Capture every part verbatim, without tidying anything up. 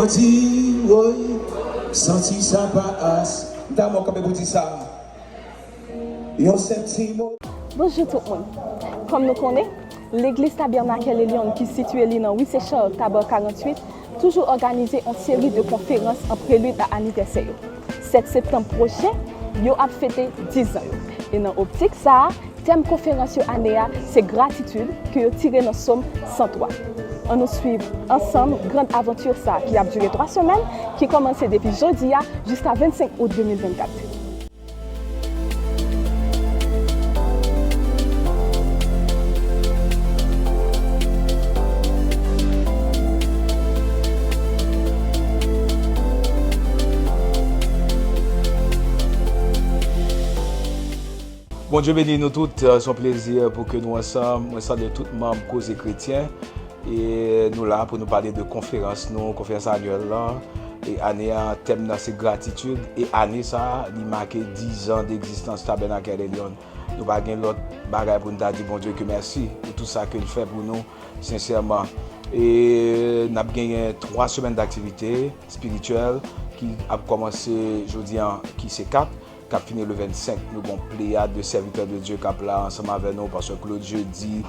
Di, woy, santi sa pa as. Damò kanpe pou di sa. Yon sèl ti mo. Bonjou tout moun. Kòm nou konnen, Legliz Tabènak Elyon ki sitiye li nan ri Sechal, Taba karanntuit, toujou òganize yon seri de konferans an prelid a anivèsè yo. Sèt septanm pwochen, yo ap fete diz an yo. E nan optik sa a, tèm konferans yo ane a se gratitid ke yo tire nan Sòm san twa. Ann nou swiv ansanm grand avanti sa a ki ap dire twa semèn, ki kòmanse depi jodi a jiska vennsenk out de mil vennkat. Bondye beni nou tout. Se yon plezi pou ke nou ansanm. Mwen salye tout manm Koze Kretyen. E nou la pou nou pale de konferans nou, konferans anyèl lan. E ane a, tèm nan se gratitid. E ane sa a, li make diz an degzistans Tabènak Elyon. Nou pa gen lòt bagay pou nou ta di Bondye ke mèsi pou tout sa ke l fè pou nou, sensèman. E n ap genyen twa semèn daktivite espirityèl ki ap kòmanse jodi a, ki se kat, k ap fini le vennsenk. Nou gen yon pleyad de sèvitè de Dye k ap la ansanm avè nou, pastè Claude Jeudi,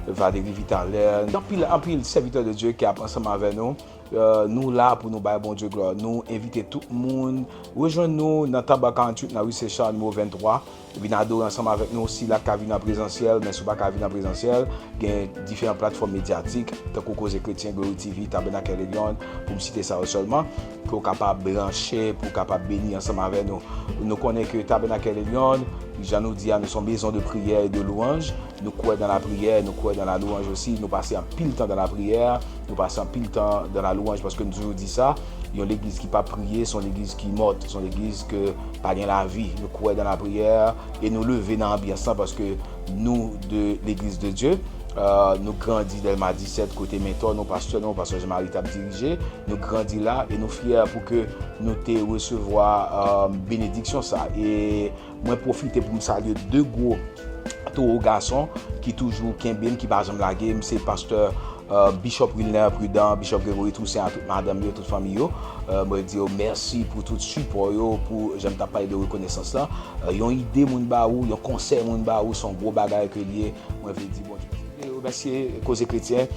Valérie Vitalè, anpil, anpil sèvitè de Dye ki ap ansanm avè nou. Euh, nou la pou nou bay Bondye glwa. Nou envite tout moun rejwenn nou nan Taba karanntuit, nan ri Sechal, nimewo venntwa. Vin adore ansanm avèk nou. Sila k ka vin an prezansyèl, men si w pa ka vin an prezansyèl, gen diferan platfòm medyatik, tankou Koze Kretyen, Glory T V, Tabènak Elyon, pou m site sa yo sèlman, pou w kapab branche, pou w kapab beni ansanm avè nou. Nou konnen ke Tabènak Elyon, jan nou di a, nou se yon maison de prière et de louange. Nou kwè dans la prière, nou kwè dans la louange aussi. Nou pase anpil tan dans la prière, nou pase anpil tan dans la louange, paske nou toujou di sa, yon legliz ki pa priye, se yon legliz ki mòt, se yon legliz ke pa gen lavi. Nou kwè dans la prière e nou leve nan anbyans lan, paske nou de Legliz de Dye, euh, nou grandi Dèlma disèt, kote mentò nou, pastè nou, pastè Jean Marie t ap dirije. Nou grandi la e nou fyè pou ke nou te resevwa, euh, benediksyon sa. E mwen pwofite pou m salye de gwo towo gason ki toujou kenbe m, ki pa janm lage m, se pastè, euh, Bishop Wilner Prudent, Bishop Gregory Toussaint, a tout madanm yo, tout fanmi yo. Euh, mwen di yo mèsi pou tout sipò yo, pou jan m t ap pale de rekonesans lan. Euh, yon ide moun ba ou, yon konsèy moun ba ou, se yon gwo bagay ke l ye. Mwen vle di Bondye mèsi. Remèsye Koze Kretyen,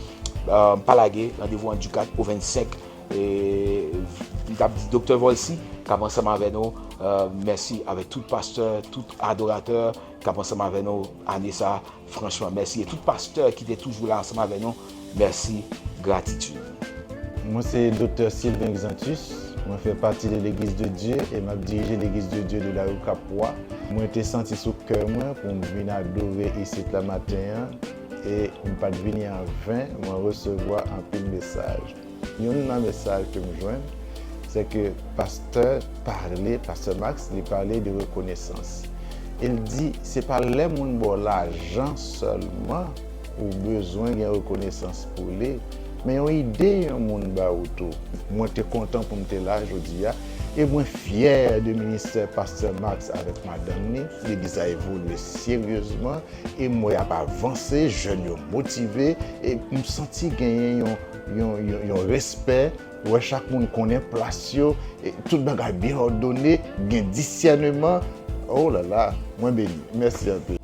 euh, pa lage, randevou an di kat o vennsenk. E m t ap di Doktè Volcy k ap ansanm avè nou, euh, mèsi avèk tout pastè, tout adoratè k ap ansanm avè nou ane sa. Franchman, mèsi. E tout pastè ki te toujou la ansanm avè nou, mèsi, gratitid. Mwen se Doktè Sylvain Xantus. Mwen fè pati de Legliz de Dye e m ap dirije Legliz de Dye de la rue Capois. Mwen te santi sou kè mwen pou m vin adore isit la maten an e m pa t vini an ven, mwen resevwa anpil mesaj. Youn nan mesaj ke m jwenn, se ke pastè pale, pastè Max, li pale de rekonesans. E l di, se pa lè moun ba w lajan sèlman ou bezwen gen rekonesans pou li, men yon ide yon moun ba ou tou. Mwen te kontan pou m te la jodi a, e mwen fyè de ministè pastè Max avèk madanm li. Legliz la evolye seryezman, e m wè y ap avanse, jèn yo motive, e m santi genyen yon, yon, yon, yon respè. Ou wè chak moun konnen plas yo, e tout bagay byen òdone, gen disyèneman. Oh la la, mwen beni. Mèsi anpil.